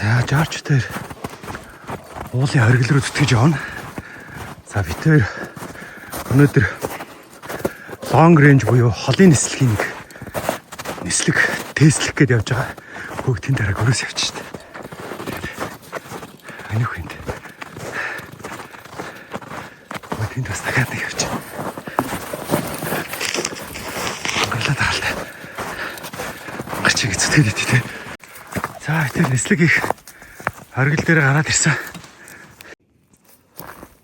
За, жаарч дээр уулын оргил руу зүтгэж явна. За, бид хоёр өнөөдөр long range буюу холын нислэгийн нэг нислэг тестлэх гээд явж байгаа. Хүүхдийн дараа гөрөөс явчих штэ. Энэ хүнд. Хөө тэнд бас дахиад нэг явчих. Гарлаа дагалтай. Гарч ингэ зүтгээд ит те. За, тэр нислэг их оргил дээр гараад ирсэн.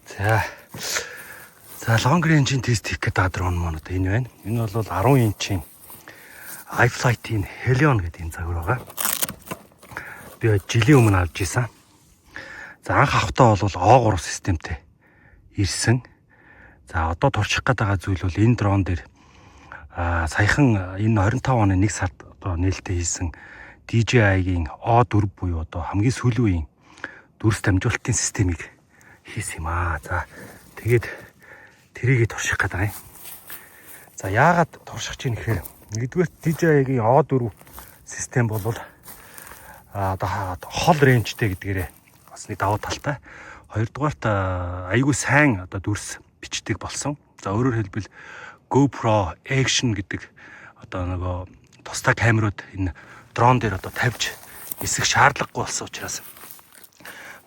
За. За, long range-ийн тест хийх гэдэг дрон маань одоо энэ байна. Энэ бол 10 инчийн iFlight-ийн Helion гэдэг энэ загвар байгаа. Би жилийн өмнө авч исэн. За, анх авахтаа бол O3 системтэй ирсэн. За, одоо турших гээд байгаа зүйл бол энэ дрон дээр саяхан энэ 25 оны 1 сард одоо нээлттэй хийсэн DJI-гийн O4 буюу одоо хамгийн сүүлийн үеийн дүрс дамжуулалтын системийг хийсэн юм аа. За, тэгээд тэрийг турших гээд байгаа юм. За, яагаад турших чинь гэхээр нэгдүгээр DJI-гийн O4 систем бол одоо хол range тэй гэдгээрээ бас нэг давуу талтай. Хоёрдугаарт айгүй сайн одоо дүрс бичдэг болсон. За, өөрөөр хэлбэл GoPro Action гэдэг одоо нөгөө тусдай камерууд энэ дрон дээр одоо тавьж нисэх шаардлагагүй болсон учраас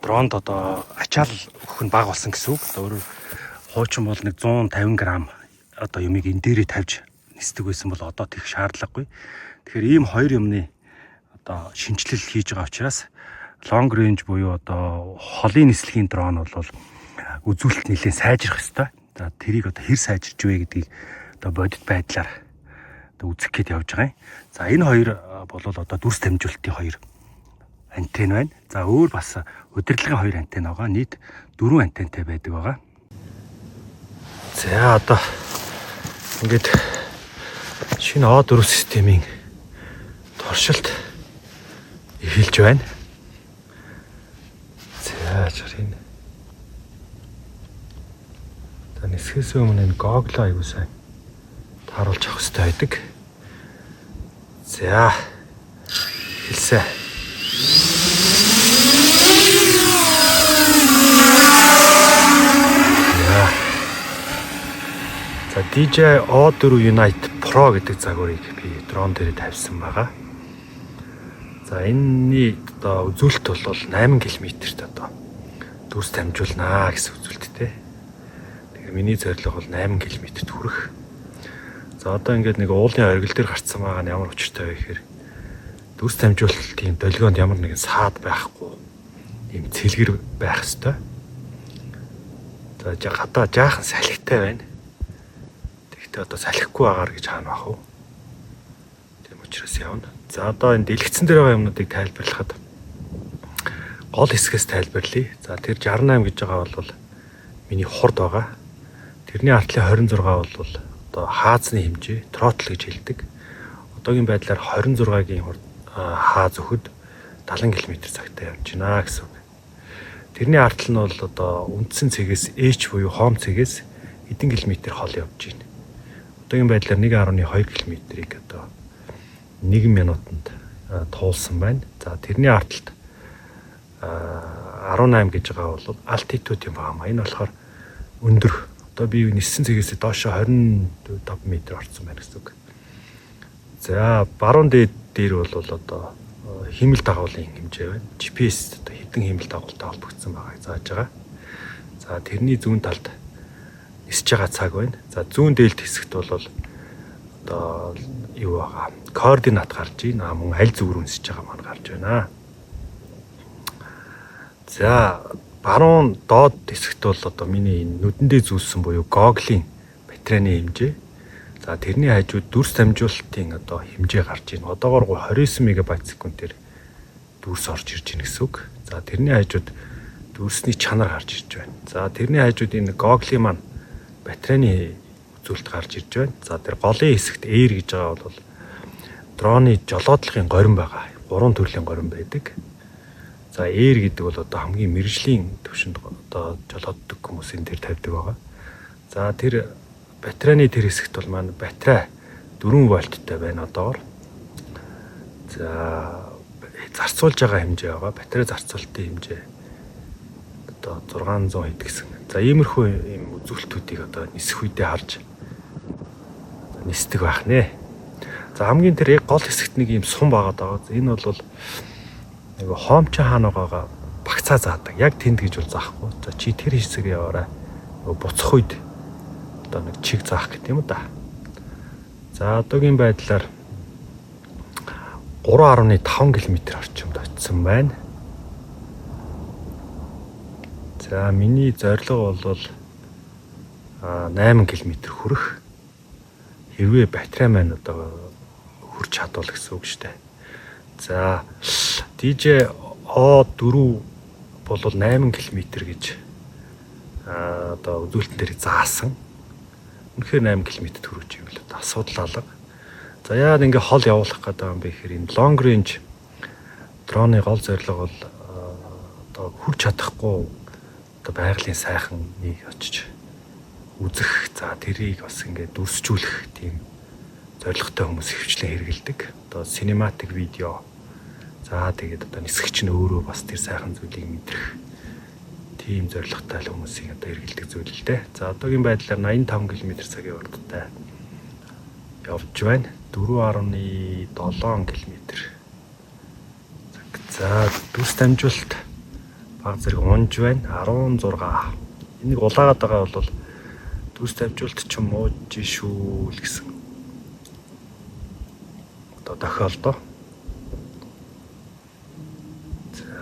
дронд одоо ачаал өгөх нь бага болсон гэсэн үг. Одоо өөрөөр хуучин бол нэг 150 грамм одоо юмыг энэ дээрээ тавьж нисдэг байсан бол одоо тех шаардлагагүй. Тэгэхээр ийм хоёр юмны одоо шинэчлэл хийж байгаа учраас long range буюу одоо холын нислэгийн дрон бол үзүүлэлт нэлээд сайжрах ёстой. За, тэрийг одоо хэр сайжирч вэ гэдгийг одоо бодит байдлаар одоо үзэх гээд явж байгаа юм. За, энэ хоёр бол одоо дүрс дамжуулалтын хоёр антен байна. За, өөр бас удирдлагын хоёр антен байгаа. Нийт дөрвөн антентай байдаг байгаа. За, одоо ингээд шинэ O4 системийн туршилт эхэлж байна. За, чар энэ. За, нисэхээс өмнө энэ goggle оо аягүй сайн тааруулж авах хэрэгтэй байдаг. За, эхэлсэн. За. За, DJI O4 Unite Pro гэдэг загварыг би дрон дээр тавьсан байгаа. За, энэний одоо үзүүлэлт бол 8 км-т одоо дүрс дамжуулнаа гэсэн үзүүлэлттэй. Тэгэхээр миний зорилго бол 8 км-т хүрэх. За, одоо ингээд нэг уулын оргил дээр гарцсан байгаа нь ямар учиртай вэ гэхээр дүрс дамжуулалтын долгионд ямар нэгэн саад байхгүй, ийм цэлгэр байх ёстой. За, гадаа жаахан салхитай байна. Тэгэхдээ одоо салхихгүй агаар гэж хаана бах вэ? Тийм учраас явна. За, одоо энэ дэлгэцэн дээр байгаа юмнуудыг тайлбарлахад гол хэсгээс тайлбарлая. За, тэр 68 гэж байгаа бол миний хурд байгаа. Тэрний артлын 26 бол одоо хаазны хэмжээ, throttle гэж хэлдэг. Одоогийн байдлаар 26-гийн хурд хааз өгөхөд 70 км цагтаа явж байна гэсэн үг. Тэрний артал нь бол одоо үндсэн цэгээс H буюу home цэгээс хэдэн километр хол явж байна. Одоогийн байдлаар 1.2 км-ийг одоо 1 минутанд туулсан байна. За, тэрний арталт 18 гэж байгаа бол altitude юм байна. Энэ болохоор өндөр. Одоо би ниссэн цэгээс доошо 25 м орсон байна гэсэн үг. За, баруун дээд дээр бол одоо хиймэл дагуулын хэмжээ байна. GPS одоо хэдэн хиймэл дагуултай холбогдсон байгааг зааж байгаа. За, тэрний зүүн талд нисэж байгаа цаг байна. За, зүүн дээлт хэсэгт бол одоо юу байгаа? Координат гарч байна. Мөн аль зүг рүү нисэж байгаа маань гарч байна. За, баруун доод хэсэгт бол одоо миний энэ нүдэндээ зүүлсэн буюу goggle ийн батарейны хэмжээ. За, тэрний хажууд дүрс дамжуулалтын одоо хэмжээ гарч байна. Одоогоор 29 мегабайт секундээр дүрс орж ирж байна гэсэн үг. За, тэрний хажууд дүрсний чанар гарч ирж байна. За, тэрний хажууд энэ goggle ийн маань батарейны үзүүлэлт гарч ирж байна. За, тэр голын хэсэгт Air гэж байгаа бол дроны жолоодлогын горим байгаа. Гурван төрлийн горим байдаг. За, Air гэдэг бол одоо хамгийн мэргэжлийн төвшөнд одоо жолооддог хүмүүс энэ төр тавьдаг байгаа. За, тэр батарейны тэр хэсэгт бол маань батарей 4 вольттой байна одоогор. За. зарцуулж байгаа хэмжээ байгаа. Батарей зарцуулалтын хэмжээ одоо 600 хэд гэсэн. За иймэрхүү ийм үзүүлэлтүүдийг одоо нисэх үедээ харж нисдэг байх нэ. За хамгийн тэр яг гол хэсэгт нэг ийм сум байгаад байгаа. Энэ бол нэг хоомчин хаануугаа багцаа заадаг. Яг тэнд гэж бол заахгүй. За чи тэр хэсэг яваарай. Нөгөө буцах үед одоо нэг чиг заах гэдэг юм да. За одоогийн байдлаар 3.5 км орчимд очсон байна. За миний зорилго бол 8 км хүрэх. Хэрвээ батарей маань одоо хүрч чадвал гэсэн үг шүү дээ. За DJI O4 бол 8 км гэж одоо үзүүлэлтэн дээр заасан. Үнэхээр 8 км-д хүрэж юм л одоо асуудал алга. За яагаад ингэ хол явуулах гэдэг юм бэ гэхээр энэ long range дроны гол зорилго бол одоо хүрч чадахгүй одоо байгалийн сайхныг очиж үзэх, за тэрийг бас ингээд дүрсжүүлэх тийм зорилготой хүмүүс ихэвчлэн хэрэглэдэг. Одоо cinematic видео. За тэгээд одоо нисгэгч нь өөрөө бас тэр сайхан зүйлийг мэдрэх тийм зорилготой л хүмүүсийн одоо хэрэглэдэг зүйл л дээ. За одоогийн байдлаар 85 км цагийн хурдтай явж байна. 4.7 км. За дүрс дамжуулалт баг зэрэг унж байна. 16. Энийг улаагаад байгаа бол дүрс дамжуулалт ч юм ууж шүү л гэсэн одоо тохиолдоо.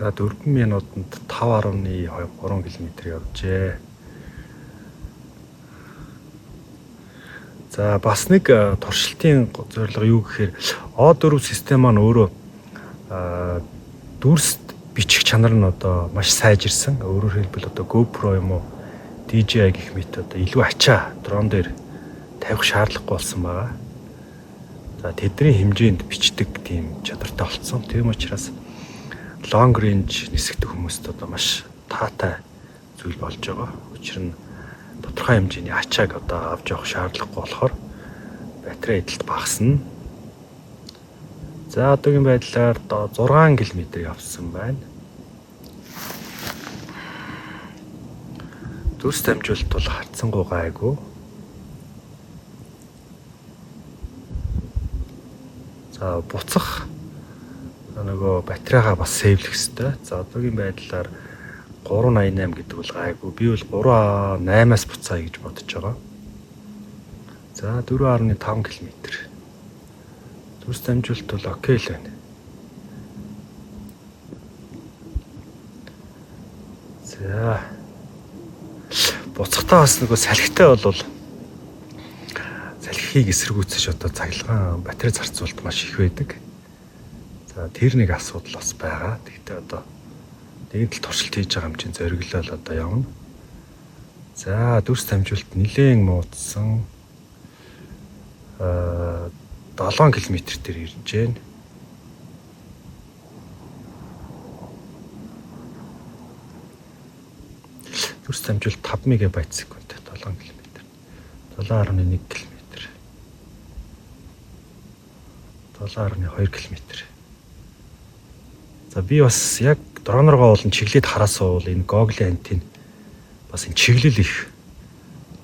За 4 минутанд 5.3 км явжээ. За бас нэг туршилтын зорилго юу гэхээр O4 систем маань өөрөө дүрст бичих чанар нь одоо маш сайжирсан. Өөрөөр хэлбэл одоо GoPro юм уу DJI гэх мэт одоо илүү ачаа дрон дээр тавих шаардлагагүй болсон байгаа. За тэдний хэмжээнд бичдэг тийм чадвартай болцсон. Тийм учраас long range нисгдэг хүмүүст одоо маш таатай зүйл болж байгаа. Учир нь тодорхой хэмжээний ачааг одоо авч явах шаардлагагүй болохоор батарей эдэлт багасна. За одоогийн байдлаар 6 км явсан байна. Дүрс дамжуулалт бол харцсангуй гайгүй. За буцах нөгөө батарейгаа бас save лэх хэрэгтэй. За одоогийн байдлаар 3.88 гэдэг бол гайгүй. Би бол 3.8-аас буцаая гэж бодож байгаа. За 4.5 км. Дүрс дамжуулалт бол okay л байна. За буцахтаа бас нөгөө салхитай бол салхийг эсэргүүцэж одоо цахилгаан батарей зарцуулалт маш их байдаг. За тэр нэг асуудал бас байгаа. Тэгтээ одоо нэгэн тал туршилт хийж байгаа юм чинь зориглол одоо явна. За дүрс дамжуулалт нэлээн муудсан. 7 км дээр ирж байна. Дүрс дамжуулалт 5 мегабайт секунд 7 км. 7.1 км. 7.2 км. За би бас яг дроноргоо болон чиглээд хараасаа бол энэ Google-ийн антен бас энэ чиглэл их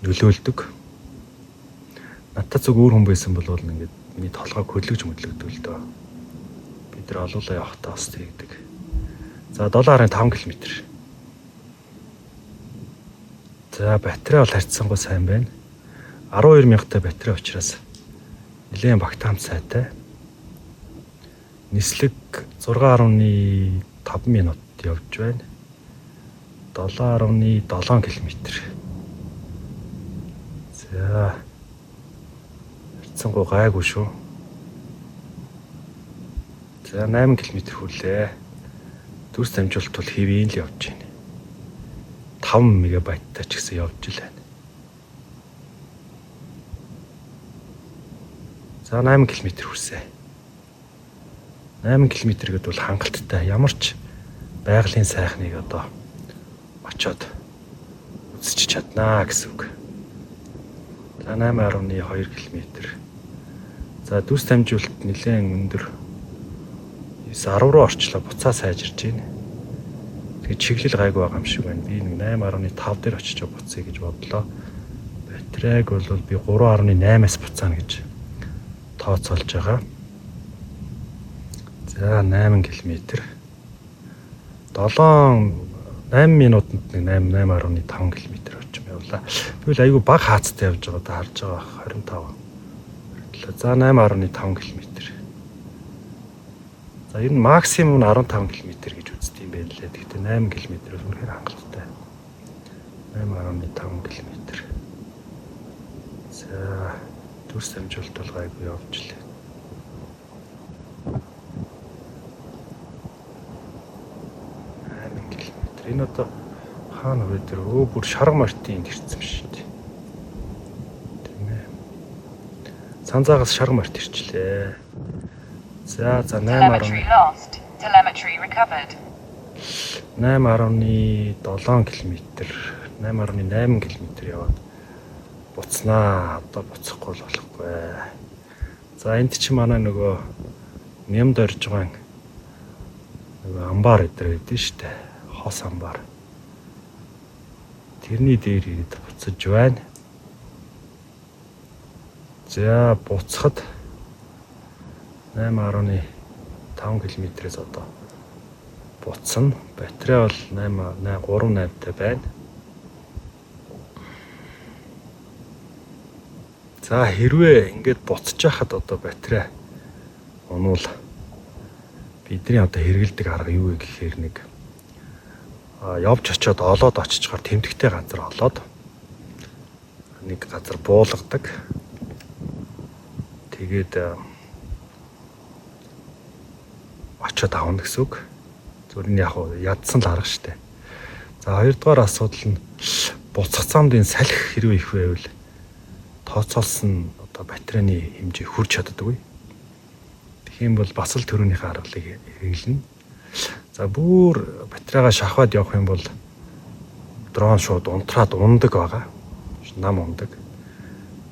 нөлөөлдөг. Надад зүг өөр хүн байсан бол ингээд миний толгойг хөдлөж мөдлөгдөг л дөө. Бид нар олуулаа явахдаа бас тэгдэг. За 7.5 км. За батарей бол харьцангуй сайн байна. 12 мянгатай батарей учраас нэлээд багтаамт сайтай. Нислэг 6.5 минут явж байна. 7.7 км. За харьцангуй гайгүй шүү. За 8 км хүрлээ. Дүрс дамжуулалт бол хэвийн л явж байна. 5 мегабайттай ч гэсэн явж л байна. За 8 км хүрсэн. 8 км гэдэг бол хангалттай. Ямар ч байгалийн сайхныг одоо очоод үзэж чаднаа гэсэн үг. За 8.2 км. За дүрс дамжуулалт нэлээд өндөр. 10 руу орчлоо, буцаа сайжирч байна. Тэгээд чиглэл гайгүй байгаа юм шиг байна. Би нэг 8.5 дээр очиж буцъя гэж бодлоо. Батарейг бол би 3.8-аас буцаана гэж тооцоолж байгаа. За 8 км. 7 8 минутанд нэг 8 8.5 км орчим явлаа. Тэгвэл айгүй бага хаацтай явж байгаа да, харж байгаа 25. За 8.5 км. За ер нь максимум нь 15 км гэж үздэг юм байна лээ. Гэхдээ 8 км бол үнэхээр хангалттай. 8.5 км. За дүрс дамжуулалт бол гайгүй явж лээ. 8 км. Энэ одоо хаана вэ тэр бүр шарга мартын энд ирсэн юм шиг дээ. Тийм ээ. Санзаагаас шарга март ирчлээ. За за Telemetry lost. Telemetry recovered. 8.7 км, 8.8 км яваад буцнаа. Одоо буцахгүй л болохгүй. За энд чи манай нөгөө нямд орж байгаа нөгөө амбар өдр гэдэг нь шүү дээ. Хос амбар. Тэрний дээр ирээд буцаж байна. За буцахад 8.5 км-ээс одоо буцна. Батарей бол 8.38-тай байна. За хэрвээ ингээд буцаж хахад одоо батарей унвал бидний одоо хэрэгэлдэг арга юу вэ гэхээр нэг явж очиод олоод очичоор тэмдэгтэй газар олоод нэг газар буулгадаг. Тэгээд очиод авна гэсэн үг. Зүгээр нь яг ядсан л арга штэ. За хоёрдугаар асуудал нь буцах замд энэ салхи хэрвээ их байвал тооцоолсон одоо батарейны хэмжээ хүрч чаддаггүй. Тэгэх юм бол бас л төрөөнийхөө аргалыг хэрэглэнэ. За бүр батарейгаа шахаад явах юм бол дрон шууд унтраад ундаг байгаа. Нам ундаг.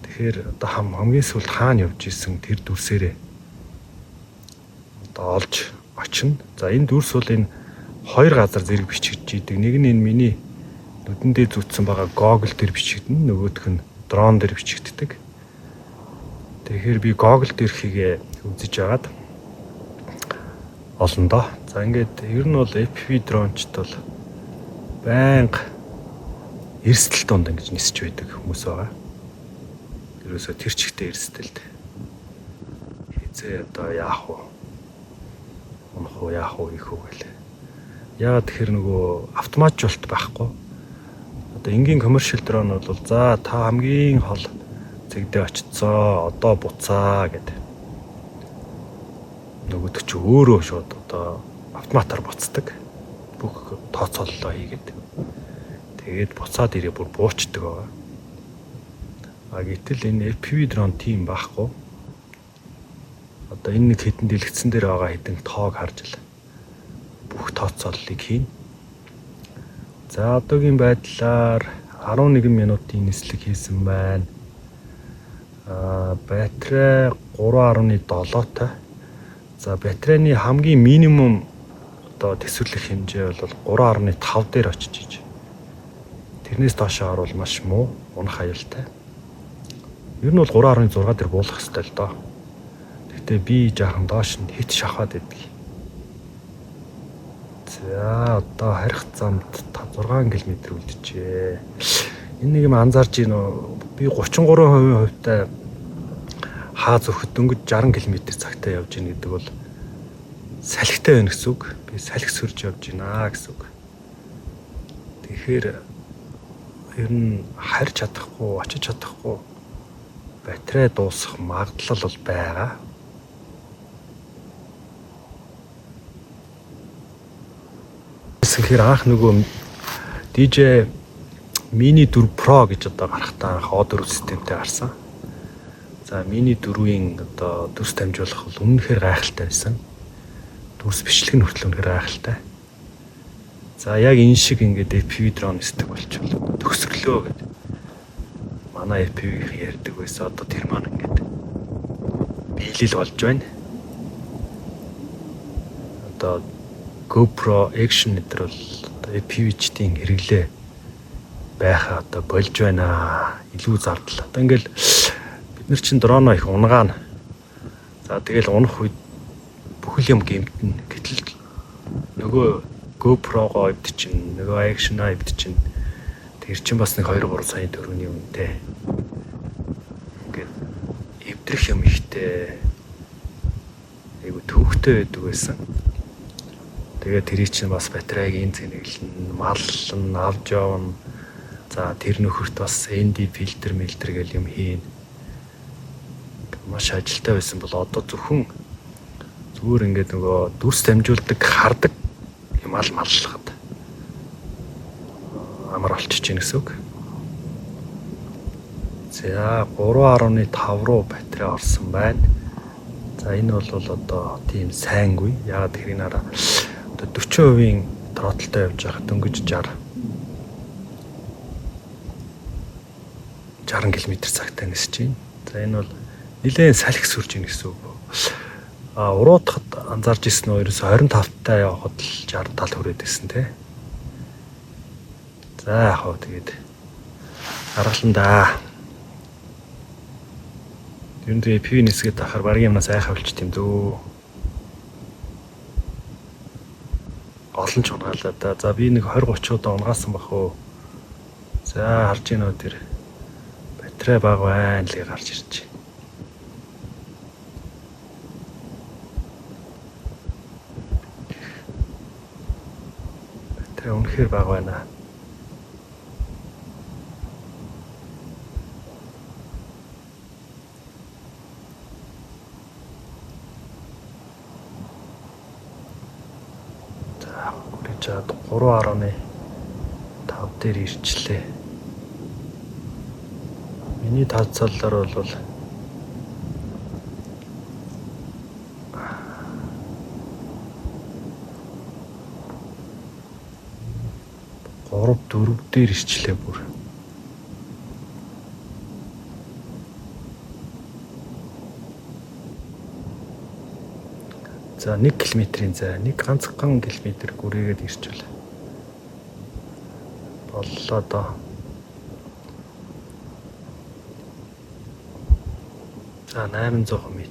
Тэгэхээр одоо хамгийн сүүлд хаана явж исэн тэр дүрсээрээ одоо олж очино. За энэ дүрс бол энэ хоёр газар зэрэг бичигдэж идэг. Нэг нь энэ миний нүдэндээ зүтсэн байгаа гогл дээр бичигдэнэ, нөгөөх нь дрон дээр бичигддэг. Тэгэхээр би гогл дээр хийгээ үзэж агаад олон доо. За ингээд ер нь бол FPV дрончд бол байнга эрсдэл донд ингэж нисэж байдаг хүмүүс байгаа. Ерөөсөө тэр чигтээ эрсдэлд. Хизээ одоо яах вэ? Унах уу, яах уу, хийх үү гэл. Яагаад тэгэхээр нөгөө автоматжуулалт байхгүй. Одоо энгийн commercial дрон бол за та хамгийн хол зэгдээ очицоо, одоо буцаа гэд. Нөгөөдөг чи өөрөө шууд одоо автоматар буцдаг. Бүх тооцооллоо хийгээд. Тэгээд буцаад ирээ бүр буучдаг байгаа. А гэтэл энэ FPV дрон тийм байхгүй. Одоо энэ нэг хэдэн дэлгэцэн дээр байгаа хэдэн тоог харж л бүх тооцооллыг хийн. За одоогийн байдлаар 11 минутын нислэг хийсэн байна. Батарей 3.7-тай. За батарейны хамгийн минимум одоо төсвөрлөх хэмжээ бол 3.5 дээр очиж иж. Тэрнээс доошоо орвол маш муу, унах аюултай. Ер нь бол 3.6 дээр буулгах хэрэгтэй л доо. Гэтэ би жаахан доош нь хит шахаад байдаг. За одоо харих замд 6 км үлджээ. Энэ нэг юм анзаарч гин үү? Би 33% хувьтай хаа зүрхэд дөнгөж 60 км цагтаа явж гин гэдэг бол салхитай байна гэсэн үг. Би салхи сөрж явж гинэ гэсэн үг. Тэгэхээр ер нь харж чадахгүй, очиж чадахгүй батарей дуусах магадлал бол байгаа. Тэгэхээр анх нөгөө DJ Mini 4 Pro гэж одоо гарахтаа анх O4 системтэй гарсан. За Mini 4-ийн одоо дүрс дамжуулах бол үнэхээр гайхалтай байсан. Дүрс бичлэг нь хүртэл үнэхээр гайхалтай. За яг энэ шиг ингээд FPV дрон нисдэг болчихвол төгсөрлөө гэдэг. Манай FPV-ийн ярьдаг байсан. Одоо тэр маань ингээд биелэл болж байна. одоо GoPro Action энэ бол одоо FPV-чдийн хэрэглээ байхаа одоо болж байна. Илүү зардал. Одоо ингээл бид нар чинь дроноо их унгаана. За, тэгэл унах үед бүхэл юм гэмтэнэ. Гэтэл нөгөө GoPro-гоо эвдчихнэ, нөгөө Action-аа эвдчихнэ. Тэр чинь бас нэг 2 3 сая төгрөгийн үнэтэй. Ингээд эвдрэх юм ихтэй. Айгу төвөгтэй байдаг байсан. Тэгээд тэрий чинь бас батарейг эн цэнэглэн, мал нь авч явна. За, тэр нөхөрт бас ND фильтр мэлтер гэл юм хийн. Маш ажилтай байсан бол одоо зөвхөн зүгээр ингээд нөгөө дүрс дамжуулдаг, хардаг юм ал маллахад амар болчихж гин гэсэн үг. За, 3.5 руу батарей орсон байна. За, энэ бол одоо тийм сайнгүй. Яагаад гэхээр энэ араа одоо 40%-ийн throttle той явж байхад дөнгөж 60 км цагтаа нисэж байна. За, энэ бол нэлээд салхи сүрж байна гэсэн үг. А уруутахад анзаарч ирсэн нь ерөөсө 25 таа явхад л 60 тал хүрээд ирсэн те. За, яг хоо тэгээд аргалан да. Ер нь тэгээ FPV нисгээд ахаар баргийн юмнаас айхаа болчих юм дөө. Олон ч унгаалаа да. За, би нэг 20 30 удаа унгаасан бах уу. За, харж гинөө, тэр батарей бага байна л гарч ирж байна. Батарей үнэхээр бага байна. За, хүрэж 3.5 дээр ирчлээ. Миний тооцоололоор бол 3 4 дээр ирчлээ бүр. За, 1 км-ийн зай, нэг ганцхан километр гүрээгээд ирчвэл боллоо доо. За, 800 м.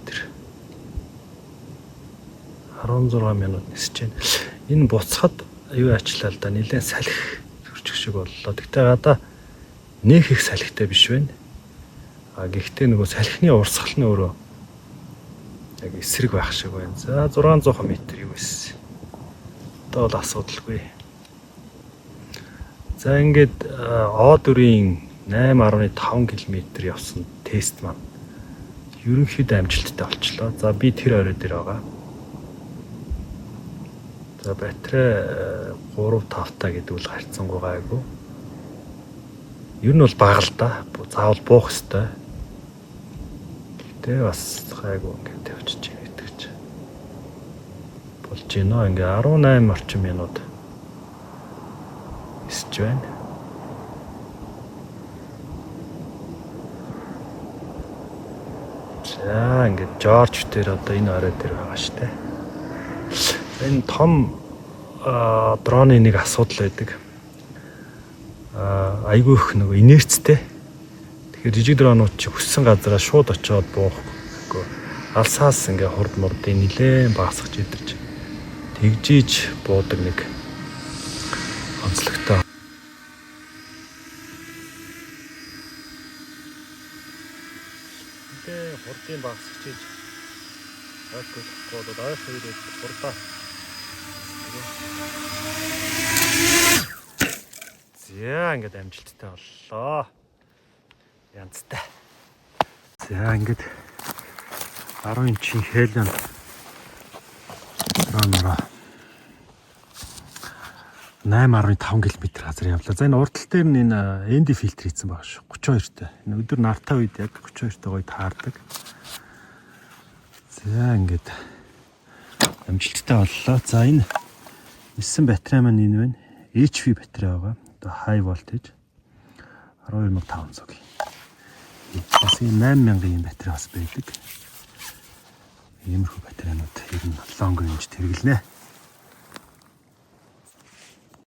16 минут нисэж байна. Энэ буцахад юу ачлаа л да, нэлээд салхи зөрчих шиг боллоо. Гэхдээ гадаа нэх их салхитай биш байна. А гэхдээ нөгөө салхины урсгал нь өөрөө яг эсрэг байх шиг байна. За, 600 м юу вэ? Одоо бол асуудалгүй. За, ингээд О4-ийн 8.5 км явсан тест маань ерөнхийдөө амжилттай болчлоо. За, би тэр орой дээр байгаа. За, батарей 3 5 та гэдэг бол харьцангуй гайгүй. Ер нь бол бага л да. Заавал буух ёстой. Гэтэ бас гайгүй ингээд тавьчих гэдэг чи. Болж гинөө, ингээ 18 орчим минут нисэж байна. За, ингээд Жорж дээр одоо энэ орой дээр байгаа штэ. Энэ том дроны нэг асуудал байдаг. Айгүй их нөгөө инерцтэй. Тэгэхээр жижиг дронууд чи хүссэн газараа шууд очиод буухгүй. Алсаас ингээ хурд мурдын нилээн багасгаж идэрч тэгжиж буудаг нэг онцлогтой. Нилээн хурдын багасгаж иж ойлгохгүй бол ойр хоёрыг хурдаа. За, ингээд амжилттай боллоо. Янзтай. За, ингээд 10 инчийн Helion дронороо 8.5 км газар явлаа. За, энэ урд тал дээр нь энэ ND фильтр хийсэн байгаа шүү. 32-тай. Энэ өдөр нартай үед яг 32-тай гоё таардаг. За, ингээд амжилттай боллоо. За, энэ ниссэн батарей маань энэ байна. HV батарей байгаа. Одоо high voltage 12500. Бас ийм 8000-ын батарей бас байдаг. Иймэрхүү батарейнууд ер нь long range хэрэглэнэ.